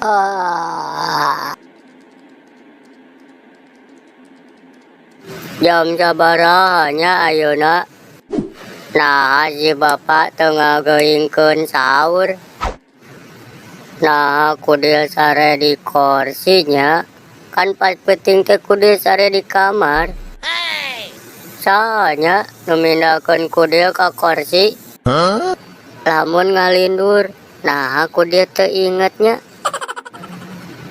Ah. Jam sabaraha nya ayeuna? Naha si bapak teu ngageuingkeun sahur? Naha kudil sare di korsi nya? Kan pas peuting teh kudil sare di kamar. Saha nya nu mindahkeun kudil ka korsi? Lamun ngalindur, naha kudil teu inget nya?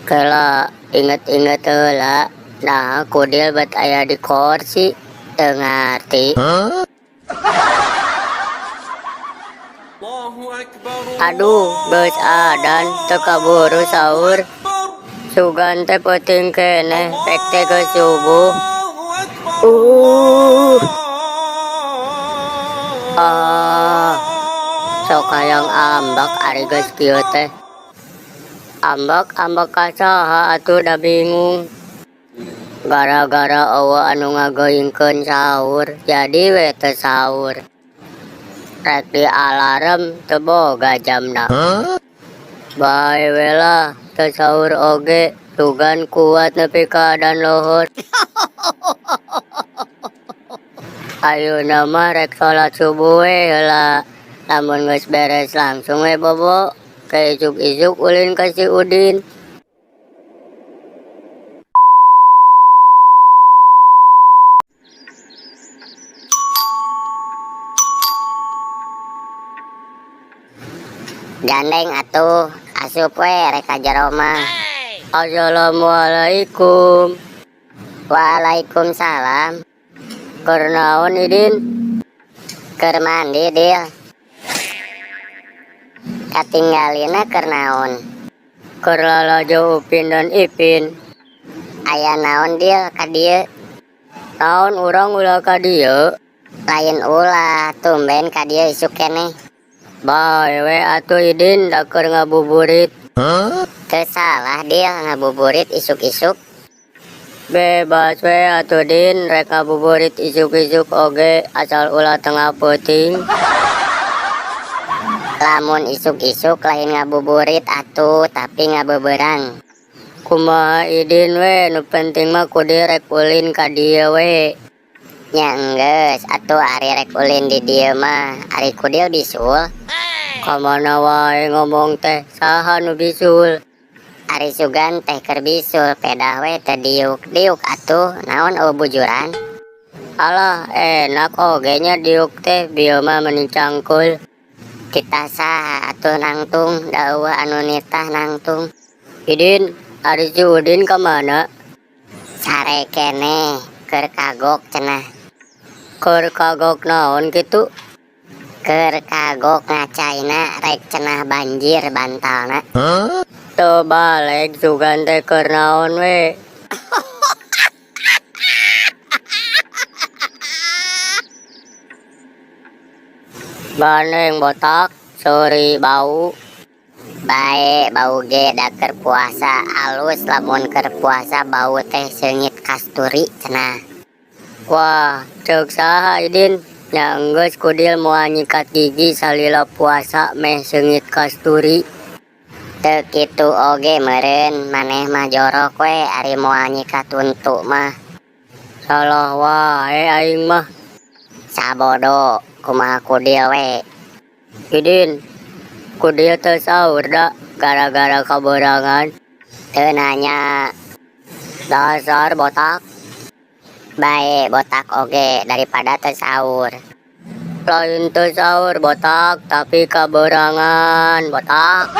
Kela inget-inget heula, naha kudil bet aya di korsi, teu ngarti. Aduh, geus adan teu kaburu sahur. Sugan teh peuting keneh, pek teh geus subuh. Ah, sok hayang ambek ari geus kieu teh. Ambek ambek ka saha atuh da bingung. Gara-gara eueuh anu ngageuingkeun sahur, jadi we teu sahur. Rek di alarm teu boga jamna. Bae we lah teu sahur oge, sugan kuat nepi ka adan lohor. Ayeuna mah rek salat subuh we heula. Lamun geus beres langsung we bobo. Ke isuk-isuk ulin ka si Udin. Gandeng atuh, asup we rek ka jero mah. Assalamualaikum. Waalaikumsalam. Keur naon Idin? Keur mandi, Dil. Katinggalina keur naon? Keur lalajo Upin dan Ipin. Aya naon, Dil, ka dieu? Naon urang ulah ka dieu? Lain ulah, tumben ka dieu isuk keneh. Bae we atuh Idin da keur ngabuburit. Teu salah, Dil, ngabuburit isuk-isuk. Bebas we atuh Din, rek ngabuburit isuk-isuk oge asal ulah tengah peuting. Lamun isuk-isuk lain ngabuburit atuh, tapi ngabeberang. Kumaha Idin we, nu penting mah kudu rek ulin ka dieu we. Nya enggeus atuh ari rek ulin di dieu mah, ari kudil bisul. Kamana wae ngomong teh, saha nu bisul? Ari sugan teh keur bisul, pedah we teu diuk-diuk atuh, naon eueuh bujuran? Alah, enak oge nya diuk teh, bieu mah meni cangkul. Titah saha atuh nangtung, da eueuh anu nitah nangtung. Idin, ari si Udin ka mana? Sare keneh, keur kagok cenah. Keur kagok naon kitu? Keur kagok ngacaina rek cenah banjir bantalna. Teu baleg sugan teh keur naon we. Gandeng botak, seuri bau. Bae bau ge da keur puasa alus, lamun keur puasa bau teh seungit kasturi cenah. Wah, ceuk saha Idin? Nya enggeus kudil moal nyikat gigi salila puasa meh seungit kasturi. Teu kitu oge meureun, maneh mah jorok we ari moal nyikat huntu mah. Salah wae aing mah. Sabodo, kumaha kudil we. Idin, kudil teu sahur da gara-gara kaberangan. Teu nanya. Dasar botak. Bae botak oge daripada teu sahur. Lain teu sahur botak, tapi kaberangan botak.